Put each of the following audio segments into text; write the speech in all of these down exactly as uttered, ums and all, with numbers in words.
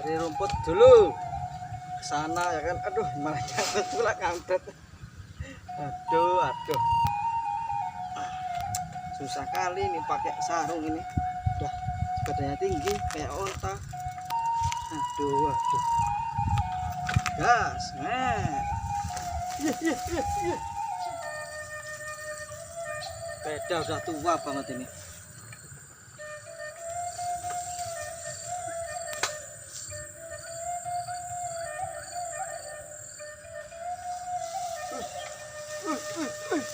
Cari rumput dulu. Ke sana, ya kan. Aduh, malah jatuh pula, kampret. Aduh, aduh. Susah kali ini pakai sarung ini. Dah, badannya tinggi kayak onta. Aduh, aduh. Gas, nah. Iya, iya, iya, iya. Sepeda udah tua banget ini. Weh, weh, weh, weh.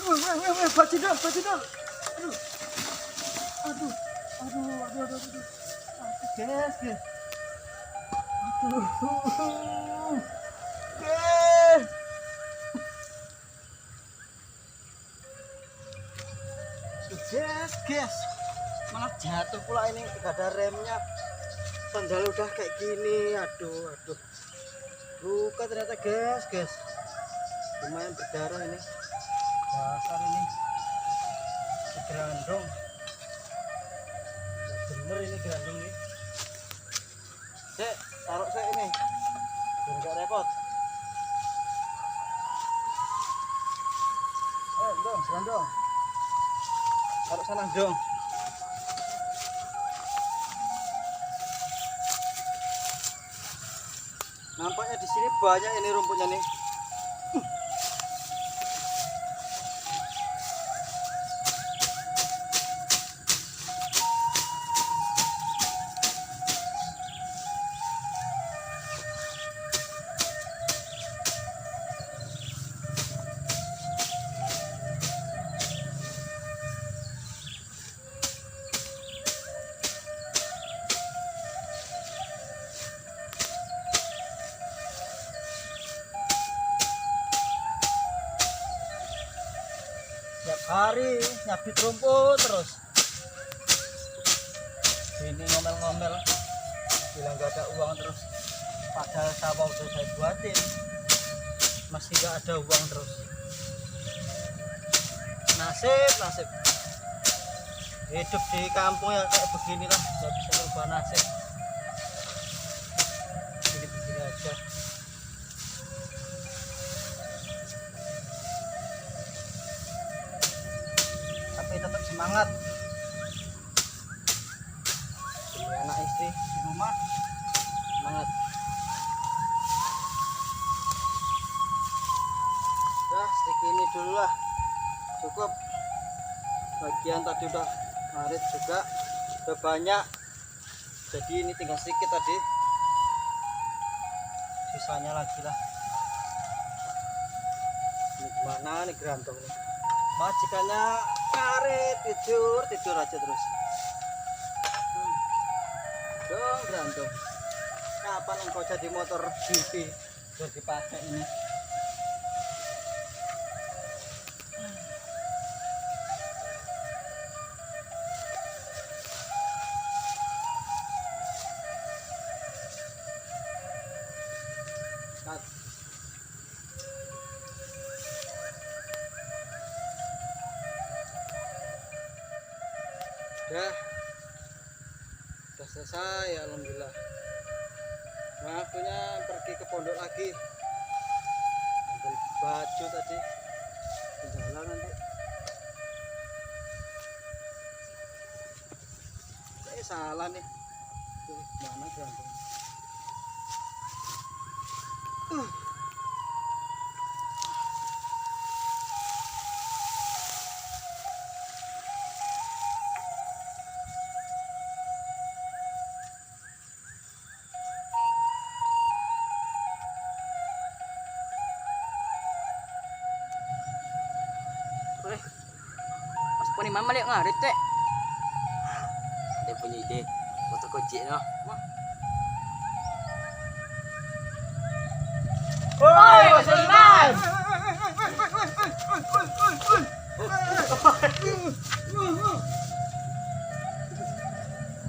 Weh, weh, weh, weh, Pak Cindol, Pak Cindol. Aduh. Aduh, aduh, aduh, aduh, aduh. Aduh, gas, gas. Aduh. Gas, gas. Malah jatuh pula ini, gak ada remnya. Sandal udah kayak gini, aduh, aduh. Luka ternyata, gas, gas. Lumayan berdarah ini. Dasar ini. Segerandong. Bener ini gerandong nih. Sik, taruh sik ini. Biar nggak repot. Eh, dong, silang dong. Taruh sana, dong. Nampaknya di sini banyak ini rumputnya nih. Tiap hari nyabit rumput terus. Ini ngomel-ngomel, bilang gak ada uang terus. Padahal sawah udah saya buatin, masih gak ada uang terus. Nasib, nasib. Hidup di kampung ya kayak beginilah, gak bisa merubah nasib. Begini-begini aja. Tapi tetap semangat. Demi anak istri di rumah, semangat. Dah, segini dulu lah. Cukup. Bagian tadi udah ngarit juga, udah banyak. Jadi ini tinggal sedikit tadi. Sisanya lagi lah. Ini gimana nih gerantong nih? Majikannya ngarit, tidur, tidur aja terus. Hmm. Dong, gerantong. Kapan engkau jadi motor B B? Terus dipakai ini. Dah. Udah selesai, alhamdulillah. Nah, waktunya pergi ke pondok lagi. Ambil baju tadi. Ketinggalan nanti. Eh, salah nih. Tuh, mana tuh? Uh. Weh, pas poni mama lihat ngarit, Tek. Dia punya ide, motor kocik noh. Wah. Woi, Mas Iman!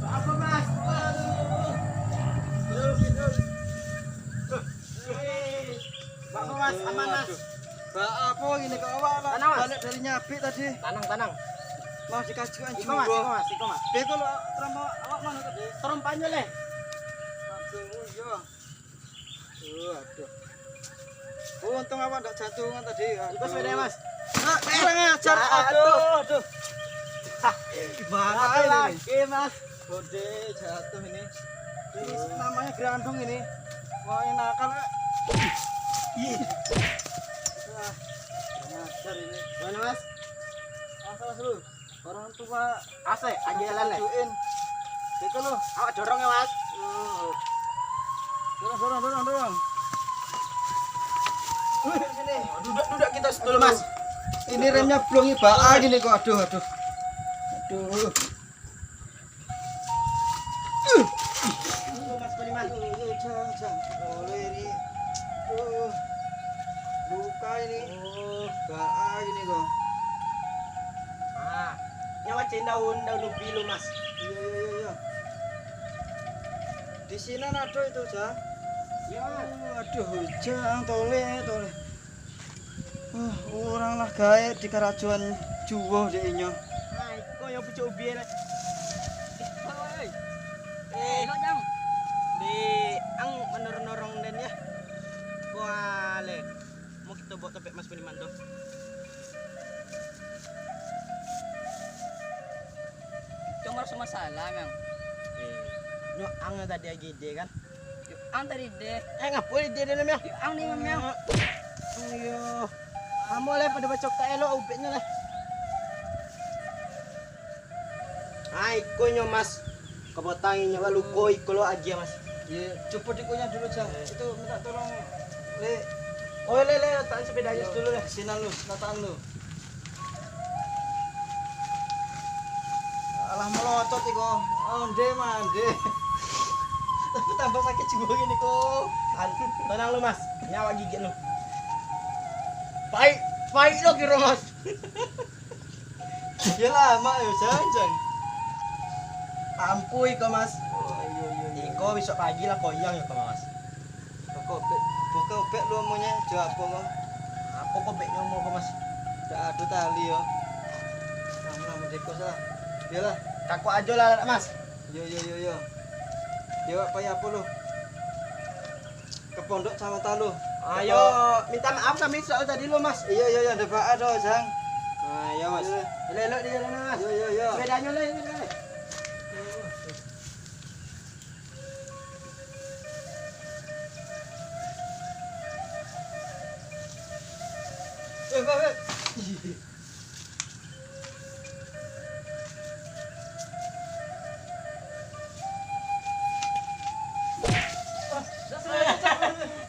Apa, Mas? Aduh. Aduh, aduh. Bak Mas, aman, Mas. Aduh. Bak apo ngini kok awak lah. Tanang, Mas. Baliak dari nyabik tadi. Tanang, tanang. Mas, dikasih anjing. Iko, Mas, iko, Mas, iko, Mas. Beko lo, terang awak, awak mano tadi? Terang panjang, leh. Yo. Aduh, aduh. Oh, untung awak ndak jantungan tadi. Itu sepeda, Mas. Nah, kurang ajar. Aduh, aduh. Gimana ini? Lagi, Mas. Kode jatuh ini. Ini namanya gerandong ini. Wah, ini nakal, Kak. Ih. Wah, kurang ajar ini. Mana, Mas? Asal dulu. Orang tua. Asik, aja jalan, leh. Tunjukin. Itu lo. Awak dorong ya, Mas. Dorong, dorong, dorong, dorong. Duduk, duduk kita dulu, Mas. Ini remnya belum iba gini kok. Aduh, aduh. Aduh. Mas Paliman. Jangan, jangan. Boleh ni. Aduh. Luka ini. Oh, baa gini kok. Ah, nyawa cen daun, daun ubi lo, Mas. Iya, iya, iya, iya. Di sini ado itu, Jang. Iya, Mas. Aduh, Jang, toleh, toleh. Ah, urang lah gaek di karajoan juo dek inyo. Nah, iko yo pucuk ubi lah. Oi. Eh, lo, Jang. Di ang mandorong-dorong den ya. Kuale. Mau kito bawa tampek Mas Paliman tu. Cuma rasa masalah, Mang. Eh, nyo ang tadi agi ide kan? Yo ang tadi deh. Eh, ngapo ide dalam ya? Yo ang ni, Mang. Iyo. Amo lah pado bacokak elok ubeknyo lah. Ah, ikonyo, Mas. Kabatang inyo baluko iko lo aja, Mas. Iya, copot ikonya dulu, Cang. Eh. Itu minta tolong, Le. Oh, Le, Le, letakkan sepedanya dulu, Le. Sinan lu, letakkan lu. Alah, melotot iko. Onde, mande. Tapi tambah sakit jiwa gini kok. An-, tenang lu, Mas. Nyawa gigit lu. Paik, paik lo kiro, Mas. Yo lamo yo, Jang, Jang. Ampuih ko, Mas. Oh, iyo, iyo, iyo. Iko besok pagi lah koyang yo ko, Mas. Kopek, buka kopek lu amonyo, jo apo, Mas? Apo kopeknyo amonyo ko, Mas? Dak ado tali yo. Lamo-lamo deko salah. Iyolah. Takok ajo lah, Mas. Yo, yo, yo, yo. Yo, payah apo lu? Ka pondok samo talu. Ayo, minta maaf kami soal tadi lo, Mas. Iyo, iyo, iyo, ndak baa doh, Jang. Ayo, Mas. Iyo. Elok-elok di jalan, Mas. Iyo, iyo, iyo. Sepedanyo lah, ini lah. Eh, eh, eh.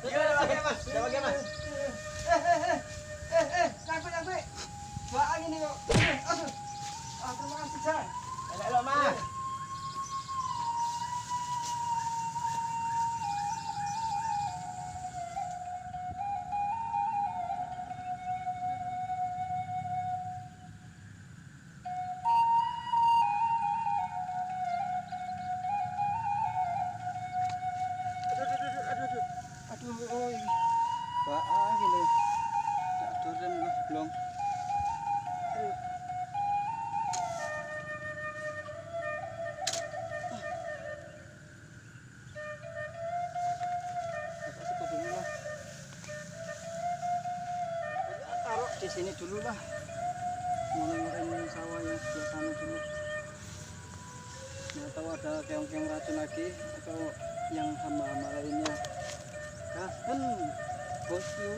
Iyo, dah bagai, Mas. Dah bagai, Mas. Eh, eh, eh. Eh, eh, nyangkut, nyangkut. Baa gini kok. Aduh. Ah, terima kasih, Jang. Elok-elok, Mas. Aduh, aduh, aduh, aduh, aduh. Aduh, oi. Baa gini. Tak turun lah, belum. Aduh. Bapak suka dulu lah. Taruh di sini dulu lah. Mau nengokin sawah yang sebelah sana dulu. Siapa tahu ada keong-keong racun lagi atau yang hama-hama lainnya. Kan, bosku.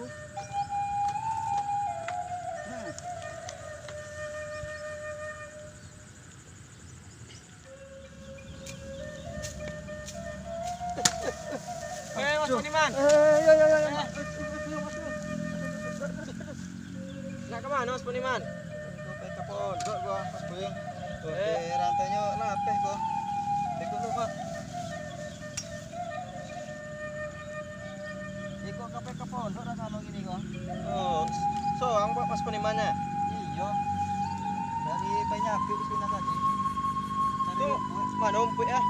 Nah. Eh, Mas Poniman. Eh, ya, ya, ya, ya. Nak ke mana, Mas Poniman? Ka pondok gua, Mas Boy. Eh. Oke, rantainyo lapeh gua. Ikut lu, Pak. Iko ka pai ka pondok rasano gini ko. Oh, sorang buek Mas Poniman nyo? Iyo. Dari Panyapik di sini tadi. Cari. Tu umpuik. Mano umpuik, ah?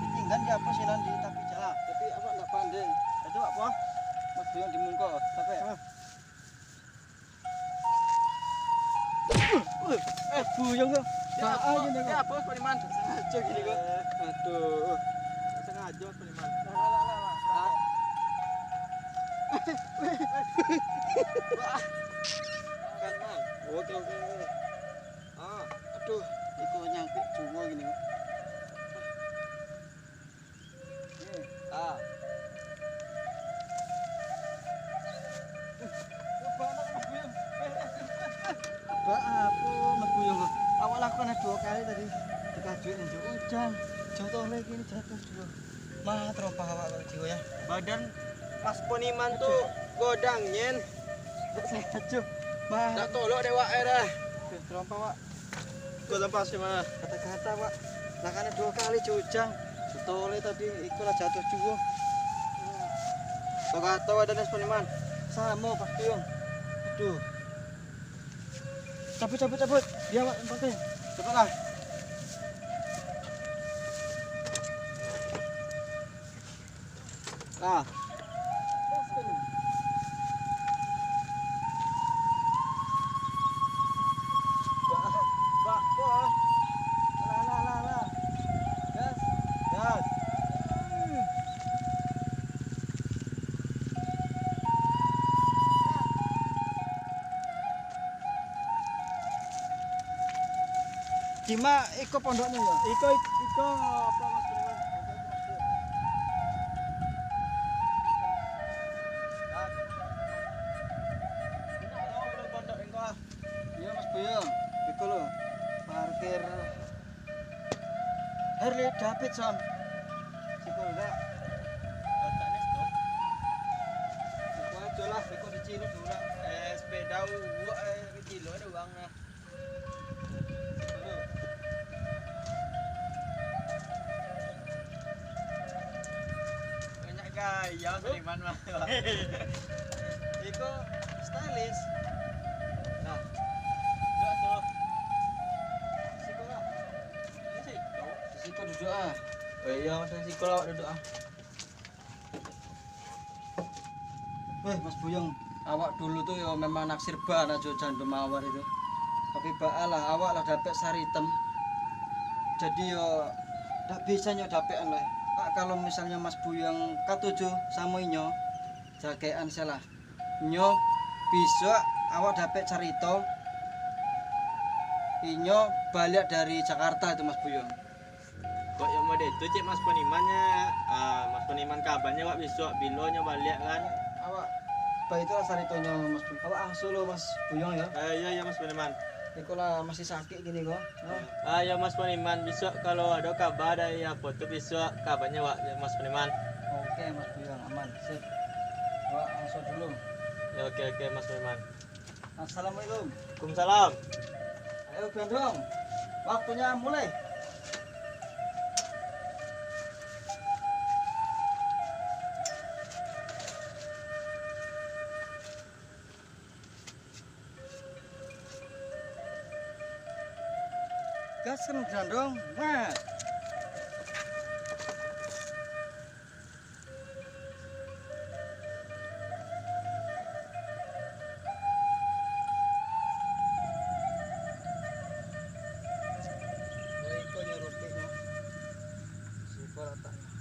Ditinggan di apo sinan di tapi jalan. Tapi awak ndak pandai. Itu apo? Mas Buyung di mungko, tapi. Ah. Eh, buyung tu. Dia apo? Dia apo, Poniman? Sengaja gini ko. Eh. Aduh. Sengaja, Poniman. Lah, lah, lah, lah. Wah. Kan, Mang. Oke, oke, oke. Ah, aduh, iko nyangkut juo gini. Ah. Baa apo, Mas Buyung? Awak lakukan duo kali tadi. Takajuik injak ujan. Contoh lagi ni jatuh dulu. Mah, tarompa awak kok jiwa ya. Badan Mas Poniman tu godang, nyen. Tak sengaja. Mah. Tak tolok dek wak, eh, dah. Oke, tarompa, Wak. Kau lepas di mana? Kata-kata, Wak. Lah, kan duo kali jujang. Sutole tadi, iko lah jatuh juo. Kata-kata, Wak, dan Mas Poniman. Samo, Pak Tiung. Aduh. Cabut, cabut, cabut. Dia, Wak, tempatnya. Cepatlah. Ah. Bak, bak, bak. Alah, alah, alah, alah. Gas. Gas. Cima iko pondoknyo yo? Iko, iko apa, Mas Firman? Iyo, Mas Buyung. Iko lo. Parkir Harley Davidson. Siko dak. Siko ajo lah, siko dicilok urang. Eh, sepeda uwak, eh, kilo ado uang nah. Banyak gaya seniman mah. Iko stylish. Nah. Enggak tuh. Siko lah. Di siko. Di siko duduk ah. Oh iya, Mas, di siko lah awak duduk ah. Weh, Mas Buyung, awak dulu tu yo memang naksir bana jo Jan Dumawar itu. Tapi baa lah, awak lah dapek saritem. Jadi yo, dak bisa nyo dapekan lai. Pak, kalau misalnyo Mas Buyung katuju samo inyo, jakekan salah. Nyo, bisuak awak dapek carito, inyo baliak dari Jakarta itu, Mas Buyung. Kok yang model itu, cek Mas Poniman, ya? Ah, Mas Poniman kabanyo awak bisuak, bilo nyo baliak, kan? Awak, baitulah caritonyo, Mas Buyung. Awak asuh lo, Mas Buyung, ya? Eh, iya, iya, Mas Poniman. Iko lah masih sakik gini ko. Nah. Ah, ya, Mas Poniman, bisuak kalau ado kaba dari apo tu, bisuak kabanyo awak, ya, Mas Poniman. Oke, Mas Buyung, aman, sip. Awak asuh dulu. Ya, oke, oke, Mas Poniman. Assalamualaikum. Waalaikumsalam. Ayo, Gandong. Waktunya mulai. Gaskan, Gandong. Nah. Baik, kau nyerupiknya. Siko lataknyo.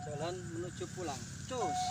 Jalan menuju pulang. Cus.